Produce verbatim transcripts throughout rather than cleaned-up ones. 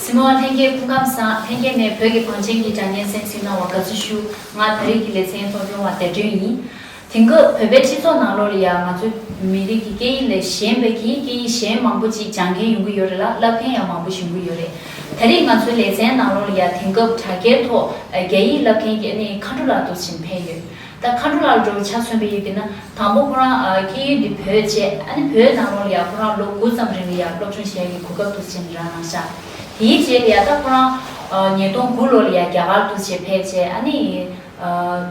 གཟིགས་མོ་བ་ལྷན་རྒྱས་སྐུ་ཁམས་བཟང་། ལྷན་རྒྱས་ནས་བོད་ཀྱི་བང་ཆེན་གྱི་སྒྲ་སྙན་གསན་གཟིགས་གནང་བར་དགའ་བསུ་ཞུ། ང་ད་རེས་ཀྱི་ལེ་ཚན་སློབ་སྦྱོང་བ་བདེ་སྒྲོན་ཡིན། དེང་སྐབས་བོད་པའི་སྤྱི་ཚོགས་ནང་ལོགས་ལ་ཡང་ང་ཚོའི་མི་རིགས་ཀྱི་སྐད་ཡིག་ལས་གཞན་པའི་གི་སྐད་ཡིག་གཞན་མང་པོ་ཅིག་སྦྱང་མཁན་ཡོང་གི་ཡོད་རེད་ལ། བསླབ་མཁན་ཡང་མང་པོ་ཞིག་ཡོང་གི་ཡོད་རེད། ད་རེས་ང་ཚོའི་ལེ་ཚན་ནང་ལོགས་ལ་ཡང་དེང་སྐབས་དྲ་རྒྱའི་ཐོག་རྒྱ་ཡིག་བསླབ་མཁན་གྱི་ཨ་ནི་མཁའ་འགྲོ་ལགས་འདུག་ཕྱིན་ཕེབས་ཡོད། ད་མཁའ་འགྲོ་ལགས་འགྲོ་ཆ་མཚོན་པའི་ཡོད་དེ་ན། དང་པོ་ཁོ་རང་ཨ་སྐད་ཡིག་འདི་བོད་བྱས། ཨ་ནི་བོད་ནང་ལོགས་ལ་ཡང་ཁོ་རང་ལོ་དགུ་ཙམ་རིང་ལ་ཡང་སློབ་སྦྱོང་བྱེད་ཡག་གི་གོ་སྐབས་འདུག་ཕྱིན་རག་གནང་ཤག་དེའི་རྗེས་ལ་ཡང་ད་ཁོ་རང་ཨ་ཉིས་སྟོང་དགུ་ལོ་ལ་ཡང་རྒྱ་གར་འདུག་བྱས་ཕེབས་བྱས། ཨ་ནི་ཨ་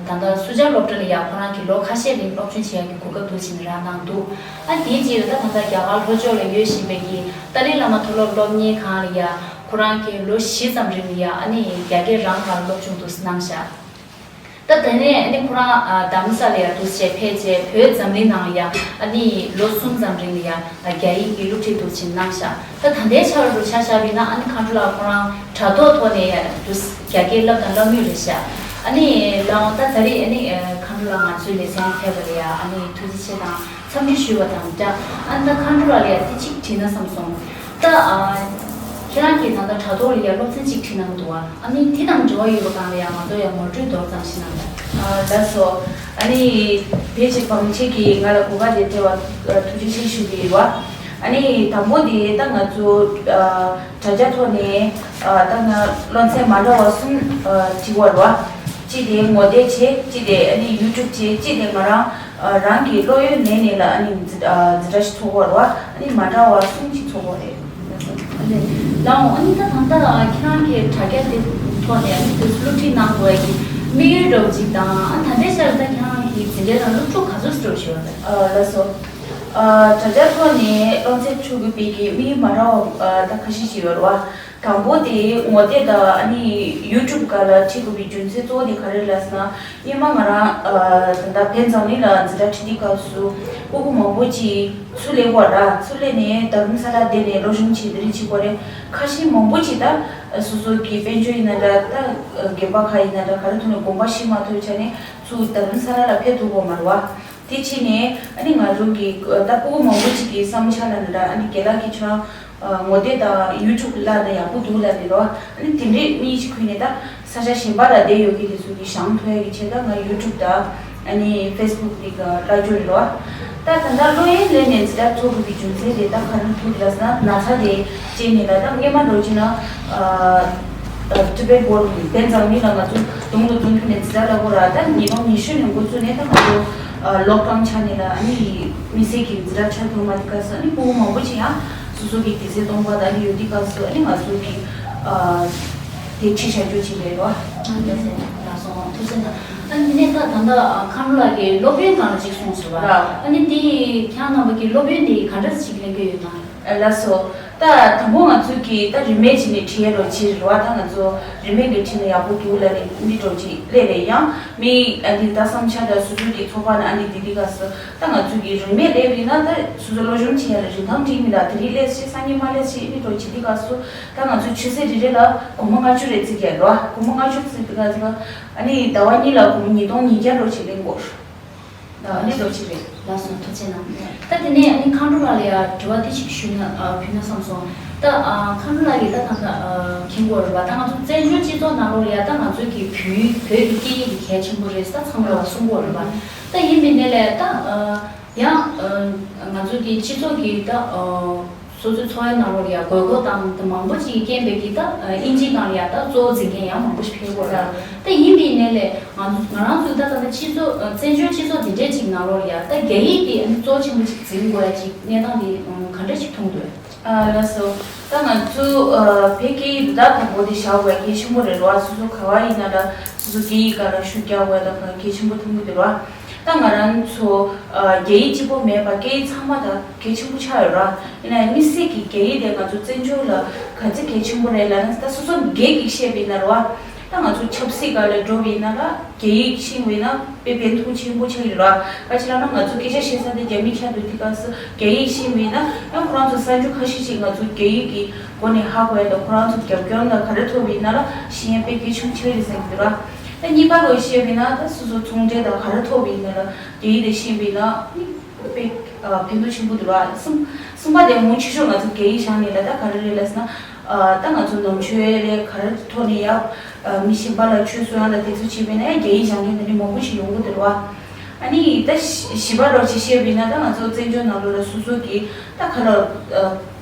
ད་ལྟ་སུ་ཇཱ་སློབ་གྲྭ་ལ་ཡང་ཁོ་རང་གི་ལོ་ཁ་ཤས་རིང་སློབ་སྦྱོང་བྱེད་ཡག་གི་གོ་སྐབས་འདུག་ཕྱིན་རག་གནང་འདུག་ཨ་དེའི་རྗེས་ལ་ད་ད་ལྟ་རྒྱ་གར་ལྷོ་ཕྱོགས་ལ་ཡོད་བཞིན་པའི་གི་ཏཱ་ལའི་བླ་མ་མཐོ་སློབ་སློབ་གཉེར་ཁང་ལ་ཡང་ཁོ་རང་གི་ལོ་བཞི་ཙམ་རིང་ལ་ཡང་ཨ་ནི་རྒྱ་སྐད་རང་སྒང་སློབ་སྦྱོང་འདུག་གནང་ཤག་ད་དེ་ནས་ཨ་ནི་ཁོ་རང་ཨ་རྡ་རམ་ས་ལ་ཡང་འདུག་བྱས་ཕེབས་བྱས། བོད་འཛམ་གླིང་ནང་ལ་ཡང་ཨ་ནི་ལོ་གསུམ་ཙམ་རིང་ལ་ཡང་ཨ་རྒྱ་ཡིག་གི་སློབ་ཁྲིད་འདུག་ཕྱིན་གནང་ཤག་ད་ད་ལྟའི་ཆར་དུ་ཆ་བཞག་པ་ཡིན་ན། ཨ་ནི་མཁའ་འགྲོ་ལགས་ཁོ་རང་དྲ་ཐོག་ཐོག་ནས་ཡང་འདུག་རྒྱ་སྐད་བསླབ་དང་བསླབ་མུས་རེད་ཤག་ཨ་ནི་ལགས་འོང་། ད་ད་རེས་ཨ་ནི་ཨ་མཁའ་འགྲོ་ལགས་ང་ཚོའི་ལེ་ཚན་ཕེབས་པ་ལ་ཡང་ཨ་ནི་ཐུགས་རྗེ་ཆེ་དང་འཚམས་འདྲི་ཞུ་བ་དང་སྦྲགས། ཨ་ནི་ད་མཁའ་འགྲོ་ལགས་ལ་ཡང་དེ་གཅིག་དྲིས་ན་བསམ་སོང་། ད་ཨ་ཁྱེད་རང་གིས་ད་ལྟ་དྲ་ཐོག་ལ་ཡང་སློབ་ཚན་གཅིག་ཁྲིད་གནང་འདུག་བ། ཨ་ནི་དེ་དང་འབྲེལ་བ་ཡོད་པ་སྒང་ལ་ཡང་ང་ཚོ་ཡང་ངོ་སྤྲོད་མདོར་ཙམ་ཞིག་གནང་དང་། ཨ་ལགས་སོ། ཨ་ནི་བོད་ཀྱི་བང་ཆེན་གྱིས་ང་ལ་གོ་སྐབས་དེ་སྤྲད་པར་ཐུགས་རྗེ་ཆེ་ཞུ་གི་ཡོད་བ། ཨ་ནི་དང་པོ་དེ་ད་ང་ཚོ་ཨ་དྲ་རྒྱ་ཐོག་ནས་ཨ་ད་ང་སློབ་ཚན་མ་འདྲ་བ་གསུམ་ཨ་ཁྲིད་པ་རེད་བ། གཅིག་དེ་ངོ་དེབ་བྱས། གཅིག་དེ་ཨ་ནི་ཡུ་ཊུབ་བྱས། གཅིག་དེ་ང་རང་ཨ་རང་གི་སློབ་ཡོན་ལེན་ནས་ལ་ཨ་ནི་འཛིན་ཨ་འཛིན་གྲྭ་ཞིག་ཚོགས་པ་རེད་བ། ཨ་ནི་མ་འདྲ་བ་གསུམ་ཞིག་ཚོགས་པ་རེད། ལགས་འོང་། ཨ་ནི་ད་ད་ལྟ་ཁྱེད་རང་གིས་དྲ་རྒྱ་དེ་ཐོག་ནས་ཨ་ནི་དེ་སློབ་ཁྲིད་གནང་དགོས་ཀྱི་དམིགས་ཡུལ་འདྲ་བོ་ཅིག་དང་། ཨ་ད་ལྟའི་ཆར་ད་ཁྱེད་རང་གི་འཛིན་གྲྭའི་ནང་སློབ་ཕྲུག་ག་ཚོད་ཙམ་ཡོད་རེད། ཨ་ལགས་སོ། ཨ་དྲ་རྒྱ་ཐོག་ནས་སློབ་ཚན་ཁྲིད་དགོས་པའི་གི་དམིགས་ཡུལ་མ་འདྲ་བ་ཨ་ད་ཁ་ཤས་ཤིག་ཡོད་རེད་བ། དང་པོ་དེ་ངོ་དེབ་དང་ཨ་ནི་ཡུ་ཊུབ་སྒང་ལ་ཁྲིད་དགོས་པའི་རྒྱུ་མཚན་གཙོ་བོ་དེ་ག་རེ་རེད་ལབ་ཟེར་ན། སྔོན་མ་ང་རང་ཨ་ད་ལྟ་བོད་འཛམ་གླིང་ལ་འཛིན་གྲྭ་ཁྲིད་དུས་སྐབས་སུ་སྤུ་གུ་མང་པོ་ཅིག་ཚུར་སླེབས་པ་ར། ཚུར་སླེབས་ནས་རྡ་རམ་ས་ལ་བསྡད་ནས་སློབ་སྦྱོང་བྱས་དེ་རིགས་བྱེད་དགོས་རེད། ཁ་ཤས་མང་པོ་ཅིག་ད་སོ་སོ་གི་དཔལ་འབྱོར་ཡིན་ན་འདྲ། ད་དགོན་པ་ཁག་ཡིན་ན་འདྲ། ག་རེ་ཐོག་ནས་དགོངས་པ་བཞེས་མ་ཐུབ་པའི་ཆ་ནས་ཚུར་རྡ་རམ་ས་ལ་ལ་ཕེབས་ཐུབ་པ་མ་རེད་བ། དེ་ཕྱིན་ནས་ཨ་ནི་ང་རང་གི་ད་སྤུ་གུ་མང་པོ་ཅིག་གི་བསམ་འཆར་ལ་ནི་ད་ཨ་ནི་རྒན་ལགས་ཀྱིས་ཁྱོད་རང་ངོ་དེབ་དང་ཡུ་ཊུབ་བཀླགས་ན་ཡག་པོ་འདུག་ལབ་ནས་རོ། ཨ་ནི་དེ་འདྲས་མི་ཞིག་ཁུར་ནས་ད་ས་ཆ་གཞན་པ་ལ་བསྡད་ཡོད་མཁན་དེ་ཚོ་གི་ཞང་ཐོ་ཡ་གི་ཆེད་ད་ང་ཡུ་ཊུབ་དང་ཨ་ནི་ཕེ་སི་བུག་དེ་ག་བཀླག་རྒྱུ་རེད་རོ། ད་ད་ལྟ་སློབ་ཡོན་ལེན་ནས་འཛིན་གྲྭ་ཚོགས་དགོས་པའི་རྒྱུ་མཚན་དེ་ད་ག་རེ་ཐུག་ལབ་ན། ན་ཚ་དེ་སྐྱེས་ནས་ལ་ད་སྔོན་མ་འགྲོ་ཕྱིན་ན། ཨ་ཊི་བེཊ་བོར་ཌི་བོད་འཛམ་གླིང་ལ་ང་ཚོ་དུང་དུ་དུང་ཐུག་ནས་འཛིན་གྲྭ་ལ་འགོ་ར། ད་ཉིས་སྟོང་ཉི་ཤུ་ནས་འགོ་བཙུགས་ནས་ད་ང་ཚོ་ཨ་ལོག་ཌའུན་ཆགས་ནས་ལ་ཨ་ནི་དམིགས་བསལ་གྱི་འཛིན་གྲྭ་ཆགས་ཐུབ་མ་དེ་སྐབས་སུ་ཨ་ནི་སྤུ་གུ་མང་པོ་ཅིག་ཡང་སོ་སོ་གི་དུས་ཚོད་སྟོང་པ་ད་ཨ་ནི་ཡོད་དུས་སྐབས་སུ་ཨ་ནི་ང་ཚོ་གི་ཨ་དེ་ཁྲིད་བྱ་རྒྱུ་ཅིག་རེད་རོ། ལགས་སོ། ཐུགས་རྗེ་གནང་། ཨ་ནི་ད་ད་ལྟ་མཁའ་འགྲོ་ལགས་ཀྱིས་སློབ་ཡོན་སྒང་ལ་ཅིག་གསུངས་སོང་ར། ཨ་ནི་དེ་ཁྱེད་རྣམ་པ་གི་སློབ་ཡོན་དེ་ག་འདྲ་ཅིག་ལེན་གྱི་ཡོད་ན། ལགས་སོ། ད་དང་པོ་ང་ཚོ་གིས་ད་རིན་མེད་བྱས་ནས་ཁྲིད་ཡ་རོགས་བྱེད་རེད་བ། ད་ང་ཚོ་རིན་མེད་ཀྱི་ཁྲིད་ན་ཡག་པོ་འདུག་ལབ་ནས་འདི་འདྲ་ཅིག་སླེབས་རེད། ཡང་མི་ཨ་འདི་ད་བསམ་འཆར་ད་སོ་སོ་གི་ཚོགས་པ་ན་ཨ་འདི་འདི་འདི་ག་སུ་ད་ང་ཚོ་གིས་རིན་མེད་སླེབས་ཡིན་ན་ད་སོ་སོ་སློབ་སྦྱོང་བྱེད་ཡ་ལ་རིན་ཐང་འགྲིག་མི་འདུག་དེ་རིང་སླེབས་ཤིག་སང་ཉིན་མ་སླེབས་ཤིག་འདི་འདྲ་ཅིག་འདི་ག་སུ་ད་ང་ཚོ་ཆུ་ཚོད་རེ་རེ་ལ་སྒོར་མོ་ལྔ་བཅུ་རེ་བརྩི་གི་ཡ་རོགས། སྒོར་མོ་ལྔ་བཅུ་བརྩི་འདི་ག་ཚོད་ཨ་ནི་ཟླ་བ་གཉིས་ལ་སྒོར་མོ་ཉིས་སྟོང་ཉིས་བརྒྱ་འདྲ་ཅིག་ལེན་དགོས། ཨ་ནི་ལོ་གཅིག་རེད། ལགས་སོ། ཐུགས་རྗེ་གནང་། ད་དེ་ནས་ཨ་ནི་མཁའ་འགྲོ་ལགས་ལ་ཡང་དྲི་བ་དེ་ཞིག་ཞུས་ན། ཨ་ཕུལ་ན་བསམ་སོང་། ད་ཨ་མཁའ་འགྲོ་ལགས་ཀྱིས་ད་ད་ལྟ་ཨ་མཁྱེན་གྱི་ཡོད་རེད་པ། ད་ང་ཚོ་བཙན་བྱོལ་སྤྱི་ཚོགས་ནང་ལོགས་ལ་ཡང་ད་ང་ཚོའི་གི་བོད་ཡིག་བོད་ཀྱི་སྐད་ཡིག་གི་གལ་ཆེན་པོ་རེད་ཟེར་ད་ཚང་མས་གསུང་གི་ཡོད་རེད་པ། ད་ཡིན་པའི་ནའི་ལས་ད་ཨ་ཡང་ཨ་ང་ཚོ་གི་སྤྱི་ཚོགས་ཀྱི་ད་ཨ་སོ་སོའི་འཚོ་བའི་ནང་ལོགས་ལ་ཡང་དགོས་མཁོ་དང་དེ་མང་པོ་ཅིག་གི་རྐྱེན་པས་ཀྱི་ད་ཨ་དབྱིན་ཇིའི་སྒང་ལ་ཡང་ད་གཙོ་བོ་འཛིན་མཁན་ཡང་མང་པོ་ཞིག་ཕེབས་ཀྱི་ཡོད་རེད། ད་ཡིན་པའི་ནའི་ལས་ང་ང་རང་ཚོའི་ད་ད་ལྟ་སྤྱི་ཚོགས་ཨ་བཙན་བྱོལ་སྤྱི་ཚོགས་འདི་འདྲའི་ཅིག་ནང་ལོགས་ལ་ཡང་ད་རྒྱ་ཡིག་དེ་ཨ་ནི་གཙོ་ཆེན་པོ་ཅིག་འཛིན་དགོས་ཡ་ཅིག་གནས་སྟངས་དེ་ཨ་ག་འདྲ་ཞིག་མཐོང་འདུག་ཨ་ལགས་སོ། ད་ང་ཚོ་ཨ་བོད་སྐད་ཡིག་འདི་དག་དང་པོ་དེ་བཞག་དགོས་ཡ་གལ་ཆེན་པོ་རེད་རོ། སོ་སོ་ག་བ་ཡིན་ན་འདྲ་སོ་སོ་སྐད་ཡིག་སྒང་ལ་ཤུགས་རྒྱག་དགོས་ཡ་དང་གལ་ཆེན་པོ་མཐོང་གི་འདུག་རོ། ད་ང་རང་ཚོ་ཨ་རྒྱ་ཡིག་གཅིག་པོ་མེད་པ་སྐད་ཡིག་ཚང་མ་ད་གལ་ཆེན་པོ་ཆགས་ཡོད་ར། ཡིན་ན་ཡང་དམིགས་བསལ་གྱི་རྒྱ་ཡིག་དེ་ང་ཚོ་བཙན་བྱོལ་ལ་ག་ཚོད་གལ་ཆེན་པོ་རེད་ལབ་ན། ད་སོ་སོ་སྒེར་གྱིས་བཤད་པ་ཡིན་ན་ར་བ། ད་ང་ཚོ་ཆབ་སྲིད་སྒང་ལ་འགྲོ་བ་ཡིན་ན་ར་རྒྱ་ཡིག་ཤེས་པ་ཡིན་ན་དཔེ་ཕན་ཐོགས་ཆེན་པོ་ཆགས་ཀྱི་རེད་ར། ག་ཅི་ལབ་ན་ང་ཚོ་སྐད་ཆ་བཤད་ས་དེ་རྒྱ་མི་ཆགས་འདུག་དེ་ག་སུ་རྒྱ་ཡིག་ཤེས་པ་ཡིན་ན་ཡང་ཁོ་རང་ཚོ་གསར་འགྱུར་ཁ་ཤས་ཤིག་ང་ཚོ་རྒྱ་ཡིག་གི་སྒོ་ནས་ཧ་གོ་ཡ་དང་ཁོ་རང་ཚོ་རྒྱབ་སྐྱོར་དང་ག་རེ་ཐོབ་པ་ཡིན་ན་ར་ཤེས་ཡ་དཔེ་གལ་ཆེན་པོ་ཆགས་ཀྱི་རེད་བསམ་གྱི་འདུག་ར། ད་གཉིས་པ་ལོ་བཤད་པས་ན་ད་སོ་སོ་ཚོང་འབྲེལ་དང་ག་རེ་ཐོབ་པ་ཡིན་ན་ལ་རྒྱ་ཡིག་དེ་ཤེས་པས་ན་ནི་དཔེ་ཕན་ཐོགས་ཆེན་པོ་འདུག་ལ། གསུམ་གསུམ་པ་དེ་མང་ཆེ་ཤོས་ང་ཚོ་རྒྱ་ཡིག་སྦྱང་ནས་ལ་ད་ག་རེ་རེད་ལབ་ན་ད་ང་ཚོ་ནང་ཆོས་རེད་ག་རེ་ཐོག་ནས་ཡ་མི་གཞན་པ་ལ་ཆོས་གསུང་ཡ་ལ་དེ་ཚོ་བྱས་པས་ན་ཡ་རྒྱ་ཡིག་སྦྱང་མཁན་དེ་འདྲ་མང་པོ་ཞིག་ཡོང་གི་འདུག་ལ། ཨ་ནི་ད་བཞི་པ་ལོ་ཅིག་བཤད་པས་ན་ད་ང་ཚོ་བཙན་བྱོལ་ནང་ལོགས་ལ་སོ་སོ་གི་ད་ག་ལ།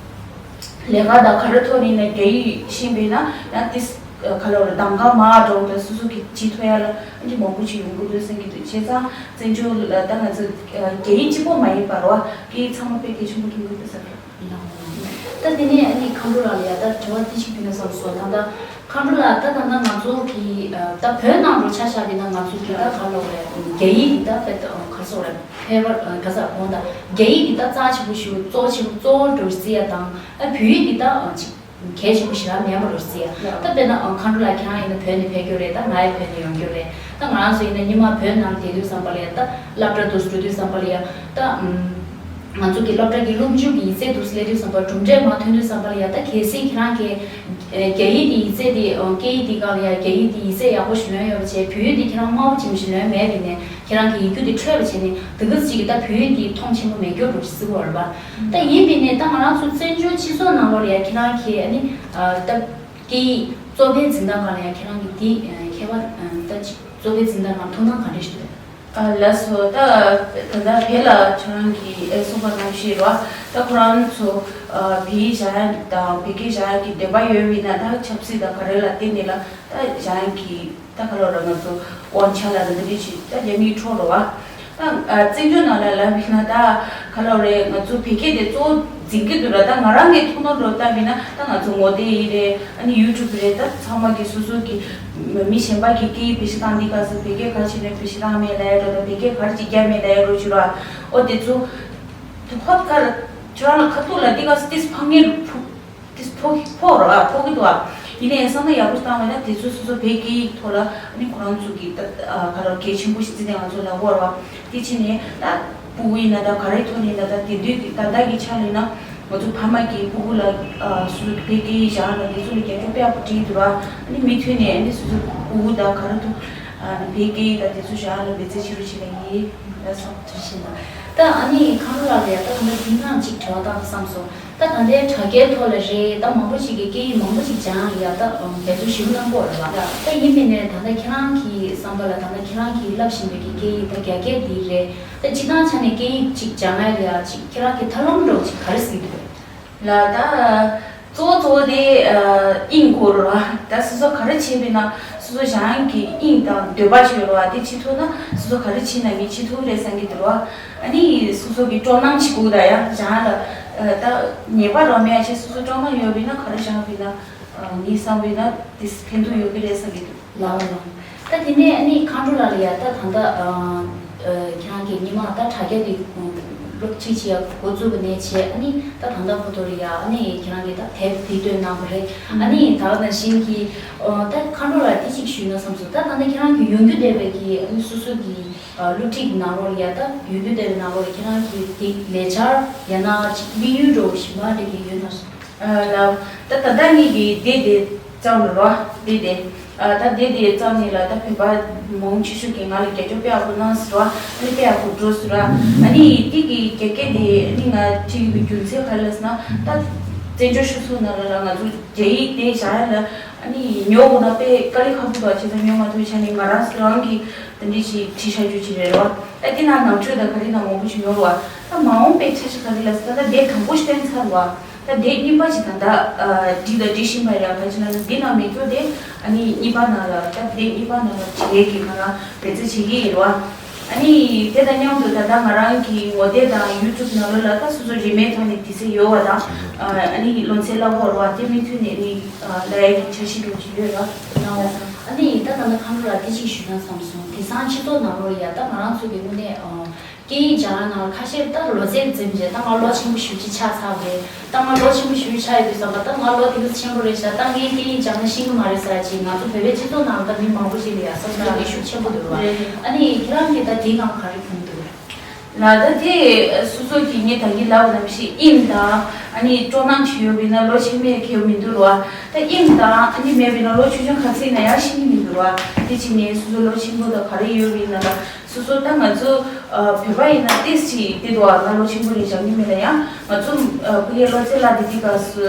ལས་ཀ་དང་ག་རེ་ཐོག་ནས་ནས་རྒྱ་ཡིག་ཤེས་པས་ན་ཡང་ཏིས་ག་ལ་བར་གདམ་ག་མ་འགྲོ་དང་སོ་སོ་གི་བྱེད་ཐུབ་ཡ་ལ་ཨ་ནི་མང་པོ་ཞིག་ཡོང་གི་འདུག་བསམ་གྱི་འདུག་བྱས་ཙང་བཙན་བྱོལ་ལ་ད་ང་ཚོ་རྒྱ་ཡིག་གཅིག་པོ་མ་ཡིན་པར་བ་སྐད་ཡིག་ཚང་མ་དཔེ་གལ་ཆེན་པོ་མཐོང་གི་འདུག་ཟེར་ལ། ད་དེ་ནས་ཨ་ནི་མཁའ་འགྲོ་ལགས་ལ་ཡ་ད་དྲི་བ་ཏི་ཞིག་ཕུལ་ན་བསམ་སོང་། ད་ད་མཁའ་འགྲོ་ལགས་ད་ད་ད་ང་ཚོ་གི་ད་བོད་ནང་ལ་ཆ་བཞག་པས་ན་ང་ཚོ་གི་ད་ག་ལ་བར་རྒྱ་ཡིག་གི་ད་དཔེ་ག་ཚོད་རེད། ཕལ་པར་ག་ས་གོང་དང་རྒྱ་ཡིག་གི་ད་རྩ་ཆེན་པོ་ཞིག་གཙོ་ཆེན་པོ་གཙོ་བོ་འགྲོ་རྩིས་ཡ་དང་ཨ་བོད་ཡིག་གི་ད་ཅིག་གལ་ཆེན་པོ་ཞིག་ལ་མེད་པ་འགྲོ་རྩིས་ཡ། ད་དཔེར་ན་མཁའ་འགྲོ་ལགས་ཁྱེད་རང་ཡིན་ན་བོད་ནས་ཕེབས་རྒྱུ་རེད། ད་ང་ཡི་བོད་ནས་ཡོང་རྒྱུ་རེད། ད་ང་རང་ཚོ་ཡིན་ན་ཉི་མ་བོད་ནང་བསྡད་དུས་ཙམ་པ་ལ་ཡ་ད་སློབ་གྲྭ་དུ་འགྲོ་དུས་ཙམ་པ་ལ་ཡ་ད་ང་ཚོ་གི་སློབ་གྲྭ་གི་སློབ་འཇུག་གི་ཡིག་ཚད་དུ་སླེབས་དུས་ཙམ་པ་གྲུབ་འབྲས་མར་ཐོན་དུས་ཙམ་པ་ལ་ཡ་ད་གལ་སྲིད་ཁྱེད་རང་གི་རྒྱ་ཡིག་དེ་ཡིག་ཚད་དེ་སྐད་ཡིག་དེ་སྒང་ལ་ཡ་རྒྱ་ཡིག་དེ་ཡིག་ཚད་ཡག་པོ་ཞིག་ལོན་ཡོད་པ་བྱས་བོད་ཡིག་དེ་ཁྱེད་རང་དམའ་པོ་ཅིག་མ་ཞིག་ལོན་མེད་པ་ཡིན་ནའི་ཁྱེད་རང་གི་ཡིག་རྒྱུགས་དེ་འཕྲོད་པ་བྱས་ནས་དེ་ག་ཅིག་གི་ད་བོད་ཡིག་དེ་མཐོང་ཆེན་པོ་མེད་རྒྱུ་འགྲོ་ཞིག་བརྩི་གི་ཡོད་རེད་པ། ད་ཡིན་པ་ཡིན་ནའི་ད་ང་རང་ཚོ་བཙན་བྱོལ་སྤྱི་ཚོགས་ནང་ལོགས་ལ་ཡ་ཁྱེད་རང་གི་ཨ་ནི་ད་སྐད་ཡིག་གཙོ་ཕལ་འཛིན་སྟངས་སྒང་ལ་ཡ་ཁྱེད་རང་གི་དེ་མཁས་པ་ད་ཅིག་གཙོ་ཕལ་འཛིན་སྟངས་སྒང་མཐོང་སྣང་ག་འདྲ་ཞིག་འདུག་ལགས་སོ། ད་ད་ལྟ་བོད་ལ་ཁྱེད་རང་གིས་ཨེ་གསུངས་པ་ནང་བཞིན་རེད་བ། ད་ཁོ་རང་ཚོ་བོད་ཡིག་སྦྱང་ཡ་དང་བོད་སྐད་སྦྱང་ཡ་གི་འདོད་པ་ཡོད་པ་ཡིན་ན་ད་ཆབ་སྲིད་དང་ག་རེ་ལ་བརྟེན་ནས་ལ་ད་སྦྱང་ཡ་གི་ད་ག་ལོ་ར་ང་ཚོ་དབང་ཆ་ལ་ར་འདི་འདྲ་ཞིག་ད་རྒྱ་མིའི་འཕྲོ་རེད་བ། ད་བཙན་བྱོལ་ནང་ལ་ལབ་ཡིན་ན་ད་ག་ལོ་རེད། ང་ཚོ་བོད་སྐད་དེ་གཙོ་བོ་འཛིན་གྱི་འདུག་ར། ད་ང་རང་གི་མཐོང་སྣང་འདྲ་བོ་བལྟས་པ་ཡིན་ན་ད་ང་ཚོ་ངོ་དེབ་ཡིན་རེད། ཨ་ནི་ཡུ་ཊུབ་རེད། ད་ཚང་མ་གི་སོ་སོ་གི་མི་གཞན་པ་གི་སྐད་ཡིག་བེད་སྤྱོད་བཏང་དུས་སྐབས་སུ་བོད་སྐད་ག་རེ་བྱས་ནས་བེད་སྤྱོད་བཏང་མེད་ལབ་ཡ་འདྲ་བོ་དང་བོད་སྐད་ག་རེ་ཅིག་རྒྱབ་མེད་ལབ་ཡ་འདྲ་བོ་ཅིག་ར། ཨོ་དེ་ཚོ་དེ་ཧོབ་ཁ་ལ་ཁྱེད་རང་ལ་ཁ་ཐུག་ལ་དེ་སྐབས་སུ་ཏིས་ཕངས་ངེར་ཕུག་ཏིས་ཕོག་ཕོག་ར་ཕོག་གི་འདུག་ཨ། ཡིན་ནའི་བསམ་བློ་ཡག་པོ་བཏང་བ་ན་དེ་ཚོ་སོ་སོ་བོད་སྐད་ཡིག་ཐོག་ལ་ཨ་ནི་ཁོ་རང་ཚོ་གི་ད་ག་ལ་གལ་ཆེན་པོ་ཞིག་བརྩིས་ཏེ་ང་ཚོ་ལབ་དགོས་ར་བ། དེ་ཕྱིན་ནས་ད་ཕྲུ་གུ་ཡིན་ན་ད་ག་རེ་ཐོག་ནས་ན་ད་དེ་དུས་ཀྱི་ད་ལྟ་གི་ཆ་ལ་ཡིན་ན་ང་ཚོ་ཕ་མ་གིས་ཕྲུ་གུ་ལ་སོ་སོ་བོད་སྐད་ཡིག་སྦྱང་ན་དེ་ཚོ་ལ་རྒྱབ་སྐྱོར་དཔེ་ཡག་པོ་སྤྲད་འདུག་ར། ཨ་ནི་མུ་མཐུད་ནས་ཨ་ནི་སོ་སོ་ཕྲུ་གུ་ད་ག་རེ་ཐུབ་ཨ་ནི་བོད་སྐད་ཡིག་ད་དེ་ཚོ་སྦྱང་ན་འབད་བརྩོན་བྱེད་རོགས་བྱེད་ལ་ཡིན། ལགས་སོ། ཐུགས་རྗེ་ཆེ་གནང་། ད་ཨ་ནི་ཁམས་ལགས་ལ་ཡ་ད་ག་འདྲ་འདི་ནང་ཅིག་དྲི་བ་བཏང་བསམ་སོང་། ད་ད་ལྟའི་དྲ་རྒྱའི་ཐོག་ལ་རེད་ད་མང་པོ་ཞིག་གིས་སྐད་ཡིག་མང་པོ་ཞིག་སྦྱང་ཡ་ད་འབད་བརྩོན་ཞིབ་གནང་གི་ཡོད་རེད་བ། ད་ཡིན་པས་ནས་ད་ལྟ་ཁྱེད་རང་གི་བསམ་པ་ལ་ད་ལྟ་ཁྱེད་རང་གིས་བསླབ་བཞིན་པའི་གི་སྐད་ཡིག་ད་རྒྱ་སྐད་འདི་རེད། ད་སྤྱིར་བཏང་ཆ་ནས་སྐད་ཡིག་ཅིག་སྦྱང་ཡ་ལ་ཡ་ཅིག་ཁྱེད་རང་གི་ཐབས་ལམ་འདྲ་བོ་ཅིག་ག་རེ་གཟིགས་འདུག་ལགས། ད་གཙོ་བོ་གཙོ་བོ་དེ་དབྱིངས་སྐོར་ར། ད་སོ་སོ་ག་རེ་བྱས་པས་ན་སོ་སོ་གཞན་གྱི་དབྱིངས་དང་འདོད་པ་ཅིག་ཡོད་ར་བ། དེ་བྱེད་ཐུབ་ན་སོ་སོ་ག་རེ་བྱས་ན་མི་བྱེད་ཐུབ་རེད་བསམ་གྱི་འདུག་ར་བ། ཨ་ནི་སོ་སོ་གི་སྤྲོ་སྣང་ཞིག་དགོས་ད་ཡ་གཞན་ལ་ད་ཉེས་པ་རང་མེད་ཡ་ཆེ་སོ་སོ་སྤྲོ་སྣང་ཡོད་པས་ན་ག་རེ་སྦྱངས་པས་ན་ངས་བསམ་པས་ན་དེ་ཕན་ཐོགས་ཡོད་ཀྱི་རེད་བསམ་གྱི་འདུག་ལགས་ལགས། ད་དེ་ནས་ཨ་ནི་མཁའ་འགྲོ་ལགས་ལ་ཡ་ད་ད་ལྟ་ཁྱེད་རང་གི་ཉི་མ་ད་དྲ་རྒྱ་དེ་སློབ་ཁྲིད་བྱེད་ཡ་འགོ་བཙུགས་པ་ནས་བྱས་ཨ་ནི་ད་ད་ལྟ་བར་དུ་ལ་ཡ་ཨ་ནི་ཁྱེད་རང་གི་ད་དེབ་འདི་བཏོན་གནང་བ་རེད། ཨ་ནི་ད་ག་ནང་བཞིན་གྱི་ད་མཁའ་འགྲོ་ལགས་དེ་གཅིག་ཞུས་ན་བསམ་སོང་། ད་ད་ལྟ་ཁྱེད་རང་གི་ཡོང་རྒྱུ་བསྡད་པའི་གི་ཨ་ནི་སོ་སོ་གི་སློབ་ཁྲིད་ཀྱི་ནང་ལོགས་ལ་ཡ་ད་ཡོང་རྒྱུ་བསྡད་པའི་ནང་ལོགས་ལ་ཁྱེད་རང་གི་དེ་ལས་འཆར་ཡང་ན་ཅིག་དམིགས་ཡུལ་འདྲ་བོ་ཞིག་མ་འདྲ་གི་ཡོད་ན་སོང་། ལགས། ད་ད་ལྟ་ངེད་ཀྱི་དེབ་དེ་བརྩམས་རོ། དེབ་དེ་ད་དེབ་དེ་བརྩམས་ནས་ལ་ད་བོད་པ་མང་ཆེ་ཤོས་ཀྱིས་ང་ལ་རྒྱབ་སྐྱོར་དཔེ་ཡག་པོ་གནང་ཟེར་བ། ཨ་ནི་དཔེ་ཡག་པོ་འགྲོ་ཟེར་བ། ཨ་ནི་དེ་གི་རྒྱ་སྐད་དེ་ཨ་ནི་ང་བྲིས་ཡོད་པའི་རྒྱུ་མཚན་ག་རེ་ལབ་ཟེར་ན་ད་བཙན་བྱོལ་སྤྱི་ཚོགས་ནང་ལ་ལ་ང་ཚོ་རྒྱ་ཡིག་དེ་བཞག་ཡ་ལ་ཨ་ནི་ཉོ་དགོས་ན་དཔེ་དཀའ་ལས་ཁག་པོ་འདུག་བ། བྱས་ཙང་ཉོ་མ་ཐུབ་ཆ་ནས་ང་རང་རང་གིས་དེ་འདྲ་ཞིག་བྲིས་བཞག་རྒྱུ་ཅིག་རེད་རོ། ད་དེ་ན་ནང་ཆོས་དང་ག་རེ་དང་མང་པོ་ཞིག་ཉོ་རོ་བ། ད་མ་འོངས་པའི་འཆར་གཞི་ག་རེ་ལབ་ཟེར་ན་ད་དེབ་དང་པོ་ཞིག་བཏོན་ཚར་རོ་བ། ད་དེབ་གཉིས་པ་ཅིག་ད་ལྟ་བྲིས་དང་བྲི་བཞིན་པ་རེད། ག་ཅི་ན་འདི་ནང་མེད་རྒྱུ་དེ་ཨ་ནི་གཉིས་པ་ནང་ལ་ད་དེབ་གཉིས་པ་ནང་ལ་བྲིས་ཡས་ཀྱི་ང་རང་འབད་བརྩོན་བྱེད་ཀྱི་ཡིན་རོ། ཨ་ནི་དེ་དང་མཉམ་དུ་ད་ལྟ་ང་རང་གི་ངོ་དེབ་དང་ཡུ་ཊུབ་ནང་ལོགས་ལ་ད་སོ་སོ་རིན་མེད་ཐོག་ནས་དུས་ཚོད་ཡོད་བ་དང་ཨ་ནི་ལོ་ཚད་བསླབ་ཡོད་རོ་བ། དེ་མུ་མཐུད་ནས་ནི་ལབ་ཡས་ཀྱི་འཆར་གཞི་འདྲ་བོ་ཅིག་ཡོད་རོ། ཨ་ནི་ད་ད་ལྟ་ཁམས་ལ་དེ་གཅིག་ཞུས་ན་བསམ་སོང་། དེང་སང་སྤྱི་ཚོགས་ནང་ལོགས་ལ་ཡ་ད་ང་རང་ཚོ་གི་དངོས་གནས་སྐད་ཡིག་སྦྱང་ཡ་ནང་ལ་ཁ་ཤས་ད་ལོ་ཚད་འཛིན་བྱས་ད་ང་ལོ་ཆེན་པོ་ཞེ་པོ་ཅིག་ཆགས་ཚར་བས། ད་ང་ལོ་ཆེན་པོ་ཞེ་པོ་ཆགས་ཡོད་དུས་ཙམ་པ་ད་ང་ལོ་དེ་འདྲ་ཆེན་པོ་རེད་ཤག་ད་ངས་སྐད་ཡིག་སྦྱང་ན་ཤེས་ཀྱི་མ་རེད་ཟེར་ཅིག་ང་ཚོ་བོད་པའི་སྤྱི་ཚོགས་ནང་ལ་ད་མི་མང་པོ་ཞིག་ལ་ཡ་བསམ་ཚུལ་དེ་ཤུགས་ཆེན་པོ་འདུག་རེད། ཨ་ནི་ཁྱེད་རང་གིས་ད་དེའི་སྒང་ག་རེ་མཐོང་འདུག་ལགས། ད་དེ་སོ་སོ་གིས་ངས་ད་གིན་ལབ་པ་ནང་བཞིན་དབྱིངས་དང་ ཨ་ནི་སྤྲོ་སྣང་ཅིག་ཡོད་པ་ཡིན་ན་ལོ་ཆེན་མོའི་ཁེ་བོ་མི་འདུག་ར། ད་དབྱིངས་དང་ཨ་ནི་མེད་པ་ཡིན་ན་ལོ་ཆུང་ཆུང་ག་ཚོད་ཡིན་ན་ཡང་ཤེས་ཀྱི་མི་འདུག་ར། དེ་བྱས་ནས་སོ་སོ་ལོ་ཆེན་པོ་དང་ག་རེ་ཡོད་པ་ཡིན་ན་ལ། སོ་སོ་ད་ང་ཚོ་ཨ་བོད་པ་ཡིན་ན་ཏིས་ཅིག་དེ་འདུག་ཨ། ང་ལོ་ཆེན་པོ་རེད་བྱ་གི་མེད་ལ་ཡང་ང་ཚོ་ཨ་ཕ་གིའི་བློ་རྩེ་ལ་དེ་དུས་སྐབས་སུ་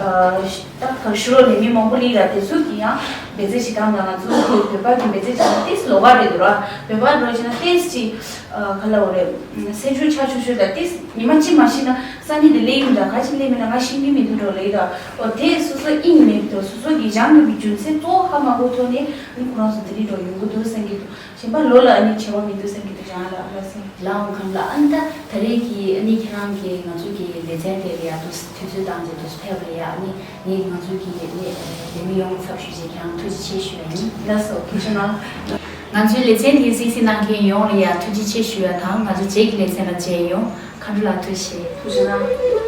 ཨ་ད་ག་ཤུ་རོ་ནས་མི་མང་པོ་ལི་ར་དེ་ཚོ་གི་ཡང་འབད་རྩོལ་ཞིག་བཏང་ད། ང་ཚོ་བོད་པ་གི་འབད་རྩོལ་བྱས་ན་ཏིས་ལོགས་ཀ་རེད་འདུག་ར། བོད་པ་འདྲ་བྱས་ན་ཏིས་ཅིག་ཨ་ག་ལ་འོ་རེད། སེམས་ཤུགས་ཆག་ཆོག་ཆོག་ད་ཏིས་ཉི་མ་གཅིག་མ་ཤི་ན་ས་གནས་དེ་ལས་ཡིན་ད་ག་ཅི་ལས་མིན་ན་ང་ཤི་གི་མི་འདུག་འགྲོ་ལས་ད། འོ་དེ་སོ་སོ་དབྱིངས་མེད་དུ་སོ་སོ་གི་སྦྱང་དགོས་པའི་རྒྱུ་མཚན་གཙོ་བོ་ཧ་མ་གོ་ཐོག་ནས་ཨ་ནི་ཁོ་རང་ཚོ་དེ་རིང་འགྲོ་ཡོང་གི་འདུག་བསམ་གི་འདུག་གཞན་པ་ལོ་ལ་ཨ་ནི་བྱ་བ་མི་འདུག་བསམ་གི་འདུག་རང་ལ་ཨ་ལ་སེ། ལའང་ཁམས་ལ་ཨ་ནི་ད་ད་རེས་ཀྱི་ཨ་ནི་ཁྱེད་རང་གི་ང་ཚོ་གི་ལེ་ཚན་དེ་ལ་ཡ་དུས་དུས་ཚོད་བཏང་རྗེས་དུས་ཕེབས་པ་ལ་ཡ་ཨ་ནི་ངས་ང་ཚོ་གི་ཨ་ནི་ལས་མི་ཡོངས་ལ་ཚབ་ཞུས་རྗེས་ཁྱེད་རང་ཐུགས་རྗེ་ཆེ་ཞུ་ཡ་ཡིན། ལགས་སོ། ཐུགས་རྗེ་གནང་། ང་ཚོའི་ལེ་ཚན་དེ་གཟིགས་གཟིགས་གནང་མཁན་ཡོངས་ལ་ཡ་ཐུགས་རྗེ་ཆེ་ཞུ་ཡ་དང་ང་ཚོ་རྗེས་ཀྱི་ལེ་ཚན་ལ་མཇལ་ཡོང་། མཁའ་འགྲོ་ལགས་ཐུགས་རྗེ་ཆེ། ཐུགས་རྗེ་གནང་།